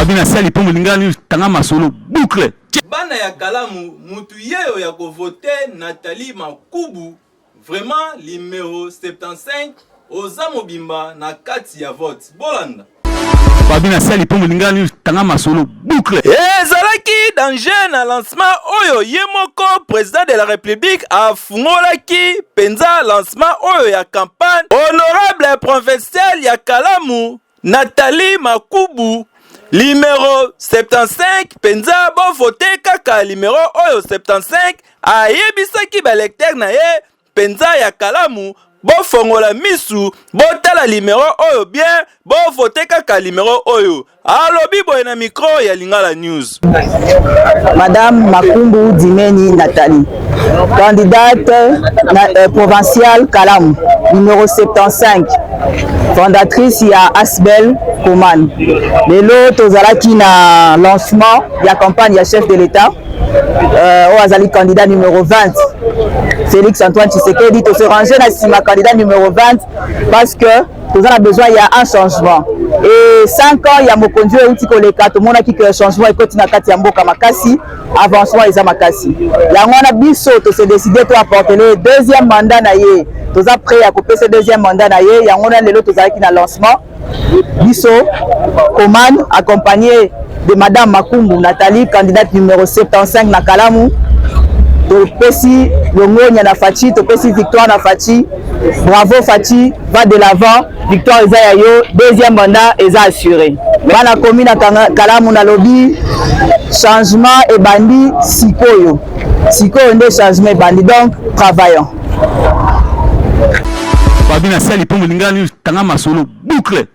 Babi na sali mpo molinga news, tanga masolo boucle. Bana ya Kalamu, mutu yeyo ya ko voter Nathalie Makubu vraiment limero 75 oza mobimba na kati ya vote. Bolanda. Babi na sali mpo molinga news, tanga masolo boucle. Ezalaki danger na lancement oyo ye moko président de la République afungolaki mpenza lancement oyo ya campagne. Honorable provincial ya Kalamu Nathalie Makubu limero 75 mpenza, bovote kaka limero oyo 75. Ayebisaki balecteur na ye mpenza ya Kalamu, bofongola misu, botala limero oyo bien, bovote kaka limero oyo. Alobi boye na micro ya Lingala News. Madame Makumbu Dimeni Nathalie, candidate provinciale Kalamu, numéro 75, fondatrice ya Asbel Coman. Lelo tozalaki na lancement ya campagne ya chef de l'État oyo azali candidat numéro 20, Félix Antoine Tshisekedi. Tose ranger na nsima candidat numéro 20 parce que toza na besoin ya un changement, et 5 ans ya mokonzi oyo euti koleka, tomonaki ke changement ekoti na kati ya mboka makasi, avancement eza makasi. Yango wana biso tose décider to apporter deuxième mandat na ye. Toza prêt ya kopesa deuxième mandat na ye. Yango wana lelo tozalaki na lancement, biso Coman, accompagné de Madame Makumbu Nathalie, candidate numéro 75 na Kalamu. Topesi longonya na Fatshi, topesi victoire na Fatshi. Bravo Fatshi, va de l'avant, victoire eza ya yo, deuxième mandat eza assuré. Bana komi na Kalamu, nalobi changement ebandi sikoyo, sikoyo nde changement ebandi, donc travaillons. Babi na sali mpo molinga news, tanga masolo boucle.